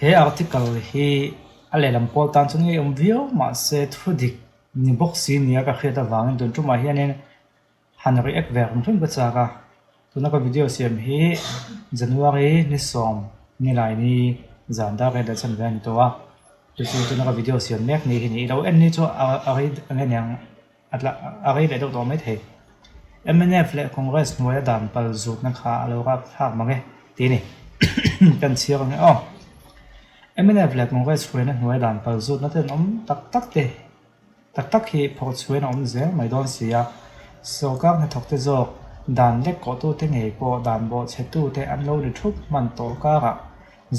He article hi a lehlam pawl tan chuan ngei awm viau mahse thu dik ni bawk si nia ka hriat avangin tun tumah hianin han react ve hrim hrim ka chak a, tuna ka video siam hi January ni sawm nilai ni zan dar rei leh chhan ve a ni tawh a, chu chu tuna ka video siam mek ni hi ni ilo en ni chu a rei eng eng A tla a rei leh deuh tawh mai thei. Mnf leh Congress hnuaia dan pal zutna kha a lo rap thlak mang e tih a ni. Kan chhiar ang e aw. Mnf leh Congress hruaina hnuaia dan pal zutna ten awm tak tak te tak tak hi phawrh chhuain a awm zel mai dawn si a. Sorkar hnathawk te zawk dan lek kawhtute ngei pawh dan bawhchhetute an lo ri thup hman tawh karah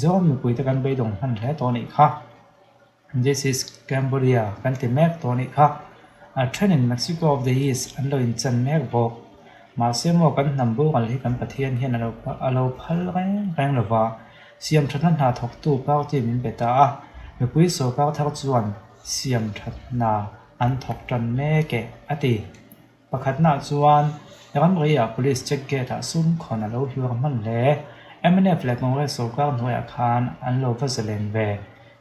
Zoram mipuite kan beidawng hman hle tawh a nih kha. This is Cambodia kan ti mek tawh anih kha. A thenin Mexico of the East an lo inchan mek bawk. Mahse maw kan hnam boral hi kan Pathian hian a lo a lo phal reng reng lo va, siam thatna hna thawktu party min pe ta a, mipui sorkar thar chuan siam that hna an thawk tan mek e, a ti. Pakhatnaah chuan ramriah Police check gate ah sum khawn a lo hluar hman hle. Mnf leh Congress sorkar hnuaiah khan an lo va zalen ve.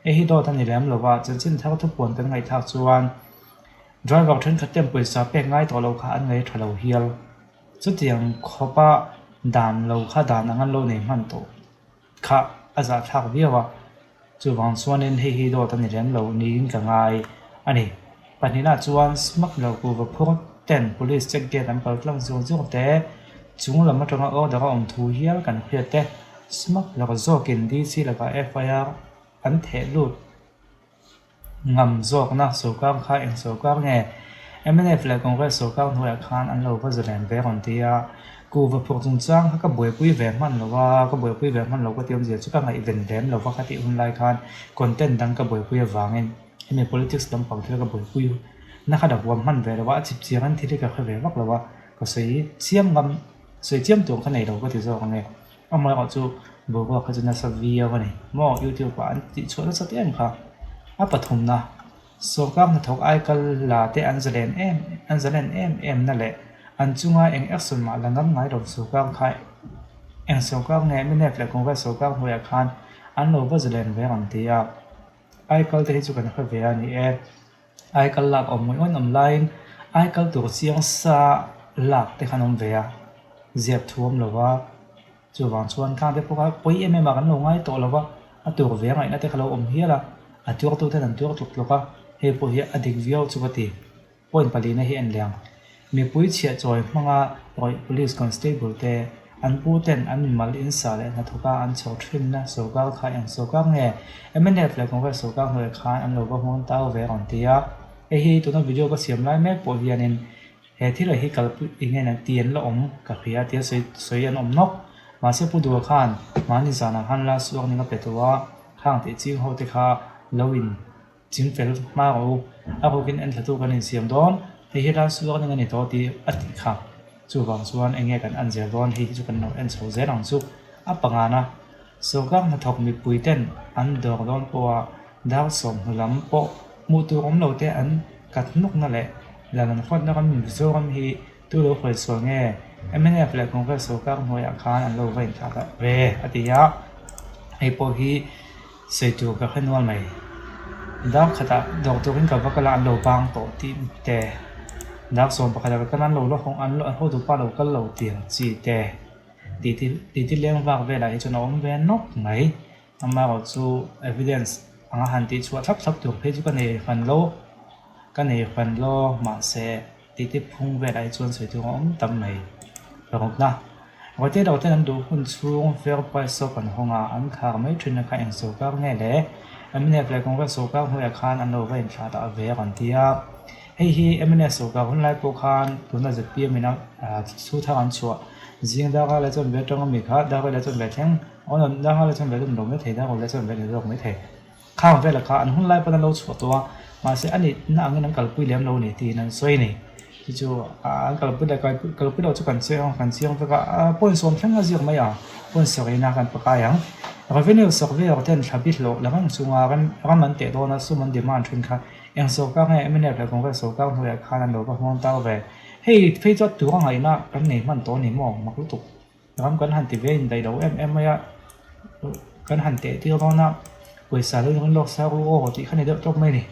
Hei hi dawt a ni lem lo va, chanchin thar thupuan kan ngaihthlak chuan driver thenkhat ten pawisa pek ngai tawh lo kha an ngaih tha lo hial. Chutiang khawpa dan lo kha dan ang an lo nei hman tawh. Kha a zahthlak viau a, chuvang chuanin hei hi dawt a ni lem lo niin ka ngai a ni. Pahnihna chuan smuggler kuhva phur ten police check gate an kal tlang zung zung te, chung lam atanga order a awm thu hial kan hriat te, smuggler zawkin DC lakah FIR an theh lut. Ngam zawkna sorkar kha eng sorkar nge? Mnf leh Congress sorkar hnuaiah khan an lo va zalen ve rawn ti a, kuhva phurh chungchang kha ka buaipui ve hman lo a, ka buaipui ve hman lo ka ti awmzia chu ka ngaihven lem lo va kha tih hun lai khan content dang ka buaipui avangin hemi politics lampang thil ka buaipui na kha la huam hman ve lo a, a chip chiang in thil hi ka hre ve vak lo a, ka sawi chiam ngam sawi chiam tur ka nei lo ka ti zawk ang e. Amaherawh chu boruak kha chu nasa viau a ni maw youtube ah an tih chhuah nasa te em kha a pathumna sorkar hnathawk ai kal la te an zalen em an zalen em em na leh an chunga eng action mah la ngam ngai lo sorkar kha eng sorkar nge mnf leh congress sorkar hnuaiah khan an lo va zalen ve ang ti a ai kal te hi chu kan hre ve a ni e. Aikal lak awm ngawih ngawih awm laiin aikal tur chiang sa lak te khan awm ve a, ziak thu awm lo va, chuvang chuan khang te pawh kha pawi em em ah kan lo ngai tawh lo va, a tur ve a ngaihna te kha lo awm hial a, a tuar tu ten an tuar tluk tluk a, hei pawh hi a dik viau chu ka ti. Point palina hi en leh ang. Mipui chhiah chawi hmanga rawih Police Constable te an pu ten an mimal in sa leh hnathawka an chho thinna sorkar kha eng sorkar nge? Mnf leh Congress sorkar hnuaiah khan an lo va hmuang tau ve rawn ti a. Hei hi tuna video ka siam lai mek pawh hianin he thil ah hi kalpui eng nge ti an la awm ka hria tia sawi sawi an awm nawk. Mahse Pu Dua khan mahni zanah khan last warning a pe tawh a, khang tih ching ho te kha lo in Ching fel hma rawh u, a rukin en thlatu kan insiam dawn, hei hi ral suak ning a ni tawh tih a tih kha. Chuvang chuan eng nge kan en zel dawn, hei hi chu kan lo en chho zel ang chu. A pangana, sorkar hnathawk mipui ten an dawr dawn pawha dar sawmhnu lam pawh hmuh tur awm lo te an kat hnukna leh lal an huatna ram Mizoram hi tu lo hruai sual nge? Mnf leh Congress sorkar hnuaiah khan an lo va inthlah dah ve a ti a, hei pawh hi Sawi tur ka hre nual mai. Dar khatah dawr turin ka va kal a, an lo bang tawh tih te, dar 11 ah ka kal a, an lo la hawng, an lo an hotu pa lo kal lo tih ang chi te, tih ti tih ti leng vak velah hi chuan a awm ve nawk mai. Amaherawh chu evidence anga han tih chhuah thlap thlap tur phei chu ka nei hran lo, ka nei hran lo mahse. Tih te phung velah hi chuan sawi tur a awm tam mai. Rawtna, Rawte lo ten an duh hun chhung fair price shop an hawng a, an khar mai thin a kha eng sorkar nge le? Mnf leh Congress sorkar hnuaiah khan an lo va inthlah dah ve a rawn ti a. Hei hi mnf sorkar hun lai pawh khan tuna zpm in a thu thar an chhuah zing darah leh chuan ve atanga mi kha darah leh chuan ve thleng darah leh chuan ve chu an lo mai thei darah leh chuan ve an zawk mai thei. Khang vela kha an hun lai pawn an lo chhuah tawh a, mahse a nihna angin an kalpui lem lo a ni tiin an sawi a ni. Chu chu an kalpui leh kalpui loh chu kan chiang kan chiang vek a, point sawm thleng a ziak mai a, point sarihna kan pakai ang. Revenue surveyor ten thla bi hlawh la reng chunga ram ram an teh dawn a, sum an demand thin kha eng sorkar nge mnf leh Congress sorkar hnuaiah khan an lo va hmuang tau ve. Hei phei chu a tur a ngaihna kan nei hman tawh a ni maw mak lutuk. Ram kan han ti ve in daih lo em em mai a, kan han teh tir dawn a. Pawisa lo in lawk sa ru aw tih kha ni deuh tawp mai a ni.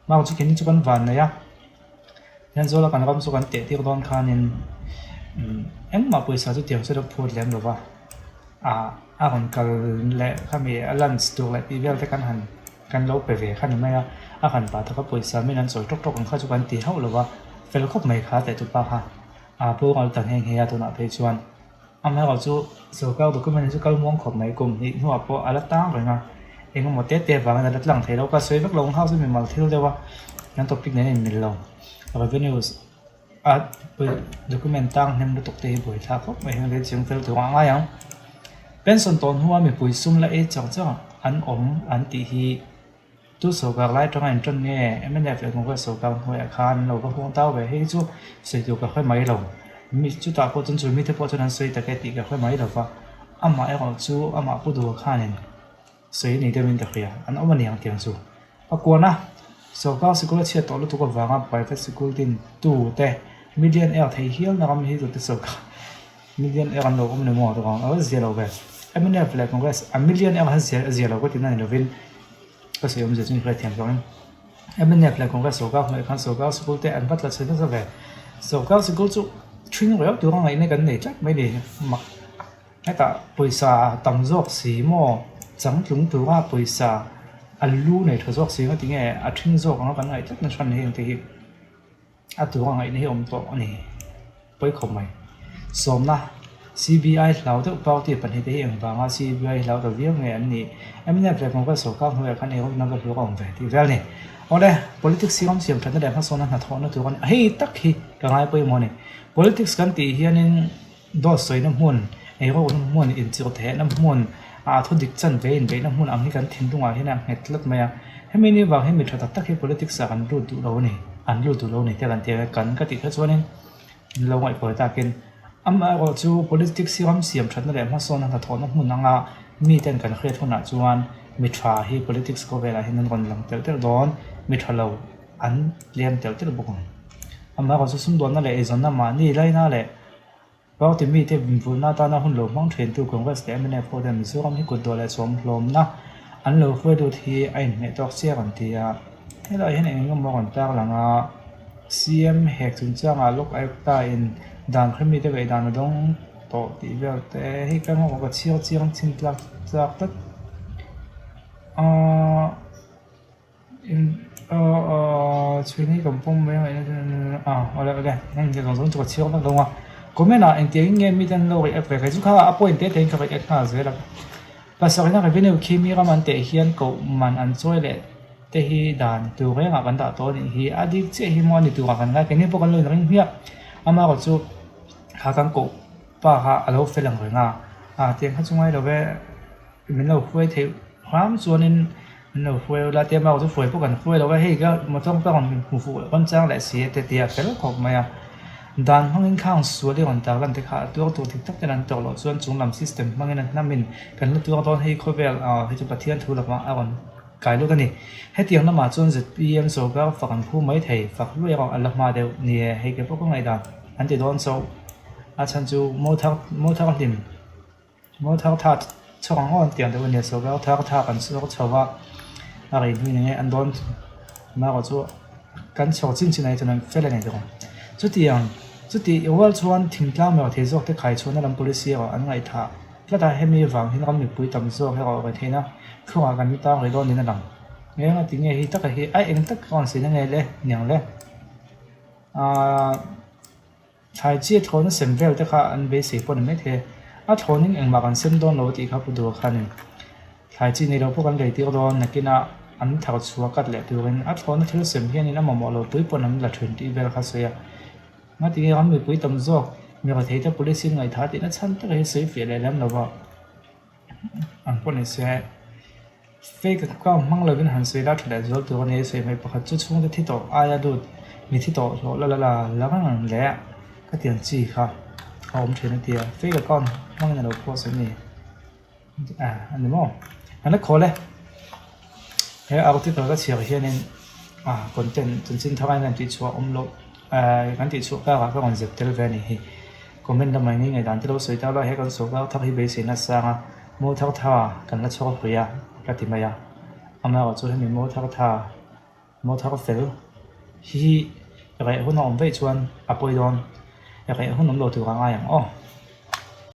Mau chu keini chu kan van nei a, Thenzawl a kan ram chu kan teh tir dawn khanin engmah pawisa chu tiang chu a phut lem lo va, ah a rawn kal leh khami a lunch tur leh tih vel te kan han kan lo pe ve kha ni mai a, a han pah taka pawisa min an chawi tawk tawk ang kha chu kan ti hauh lo va, fel khawp mai kha teh tupa kha a pawng ta nghe nghe a tunah phei chuan. Amaherawh chu sorkar document hi chu kal muang khawp mai kum hnih hnuah pawh a la tang reng a, eng emaw te te vangin a la tlang thei lo. Ka sawi vek lo ang hau chu mimal thil deuh a, kan topic nen a inmil lo. Revenues a document tang hnem lutuk te hi buaithlak khawp mai hian chiang fel tur a ngai ang. Pension tawh hnua mipui sum la ei char char an awm an tih hi. Tu sorkar lai atanga in tan nge mnf leh Congress sorkar hnuaiah khan an lo va huang tau ve hei chu sawi tur ka hre mai lo. Mi chutah pawh chuan chu mite pawh chuan an sawi tak e tih ka hre mai lo va, amah erawh chu amah pu dua khanin sawi a ni deuhin ka hria, an awm a ni ang tiang chu. A kuana sorkar sikul a chhiat tawh lutuk avanga private sikul din tu te million air thei hialna ram hi tute sorkar million air an lo awm a ni maw tawh ang a va zia lo ve. Mnf leh Congress a million air a zia lo ka tihna ni lovin. Ka sawi awmzia chu ni hriat thiam zawngin mnf leh Congress sorkar hnuaiah khan sorkar sikul te an va tla chhe nasa ve. Sorkar sikul chu ṭhing riau tura ngaihna kan nei tlat mai ni. Mak hetah pawisa tam zawk si maw changtlung tura pawisa a lu nei ṭha zawk si nga tinge a ṭhing zawk anga kan ngaih tlat na chhan heng te hi. A tura ngaihna hi a awm tawh a ni. Pawi khawp mai. Sawmna, CBI hlau deuh party pahnihte hi engvanga CBI hlau ta viau nge an nih? Mnf leh Congress sorkar hnuaiah khan eirukna ka hluak a awm ve tih vel a ni. Awle, politics hi ram siam thatna leh hmasawnna hnathawhna tur a ni. Hei tak hi ka ngai pawimawh a ni. Politics kan tih hianin Dawt sawina hmun, eirukna hmun, inchirh thehna hmun, ah thu dik chan ve inbeihna hmun ang hi kan thinlungah hian a nghet tlat mai a. Hemi ni vang hi mi tha tak tak hi politics ah kan lut duh lo a ni, an lut duh lo a ni te kan ti a, kan ka tih kha chuanin min lo ngaihkuai takin amaherawh chu politics hi ram siam thatna leh hmasawnna hnathawhna hmun anga miten kan hriat hunah chuan mi tha hi politics khawvelah hian an rawn lang telh telh dawn, mi tha lo an tlem telh telh bawk ang. Amaherawh chu sumdawnna leh eizawnna mahni laina leh Party mite invulhna atana hun lo hmang thintu Congress leh mnf ho ten Mizoram hi kutdawh leh chawm hlawmna an lo hruai lut hi a inhmeh tawk chiang an ti a. Helaiah hian eng eng emaw rawn tarlang a, CM hek chungchangah Lok Ayukta in dan hre mite ngaihdan a dawng tawh tih vel te hei ka ngawk a chhiar chiang chin tlak tlak tlat. Aaa. Comment ah engtiang in nge miten an lo react ve kei chu kha a point te te in ka react nghal zel a pasarihna revenue khi mi ram an teh hian koh man an chawi leh te hi dan tur reng ah kan dah tawh a nih hi a dik chiah hi maw a ni tur ah kan ngai keini pawh kan lo inring hmiah amaherawhchu chu kha kan koh pa kha a lo fel ang reng a ah tiang kha chu ngai lo ve. Min lo hruai theih hram chuanin min lo hruai ula tia mau chu hruai pawh kan hruai lo a, hei ka motor ka rawn hmu fuh rawn chang leh si a te tia fel khawp mai a. Dan hmangin khang sual i rawn tar lan te kha a tuar tur dik tak ten an tawrh loh chuan chung lam system hmangin a hnamin kan la tuar dawn hei khawvel ah hei chu Pathian thu lakah a rawn kai lut a ni. Hetiang lamah chuan zpm sorkar fak an phu mai thei, fak luai erawh a la hma deuh ni e, hei ke pawh ka ngaihdan an ti dawn chauh a chhan chu mothar mothar hlim. Maw thar tha chhawk ang aw an tiang deuh a nia sorkar thar tha kan chhawk chho a a rei hnu in enge an dawn amaherawh chu kan chhawk chin chin ah hi chuan an fel a ni tawh ang chutiang chuti rual chuan thingtlang meuh thei zawk te khai chhuahna lam policy erawh an ngaihthah tlat a hemi vang hian ram mipui tam zawk erawh rei theihna thlungah kan tang rih dawn niin a lang eng a ti nge hi taka hi a eng tak rawn sawi na nge le niang le ahh. Thlai chi a thlawna sem vel te kha an beisei pawh a ni maithei. A thlawnin engmah kan sem dawn lo tih kha Pu Dua khanin thlai chi nei lo pawh kan lei tir dawn nakinah an thar chhuah kat leh turin a thlawna thil sem hianin a mamawh lo pui pawn an la thin tih vel kha sawi a. Ngatinge ram mipui tam zawk mi rethei te police in ngaihthah tihna chhan tak hi sawi fiah leh lem lo va ang pawh ni se. Fake account hmang lovin han sawi la tha leh zual tur a ni. Sawi hmai pakhat chu chhungte thi tawh aia lut mi thi tawh hlawh la la la la reng leh ka tiang chi kha a awm thin a ti a. Fake account hmangin a lo post em ni? A a ni maw? An la khawl e. He article ka chhiar hianin a content chanchin thar ain kan tihchhuah awm loh kan tihchhuah karah ka rawn zep tel ve a nih hi. Comment lamah eng nge ngaihdan te lo sawi ta la he kan sawrkar thar hi beisei nasa ang a. Maw thar tha kan la chhuak hlui a ka ti mai a. Amaherawhchu hemi mo thar tha, mo thar fel hi reh hun a awm veih chuan a pawi dawn. Reh hun awm lo tur a ngai ang aw.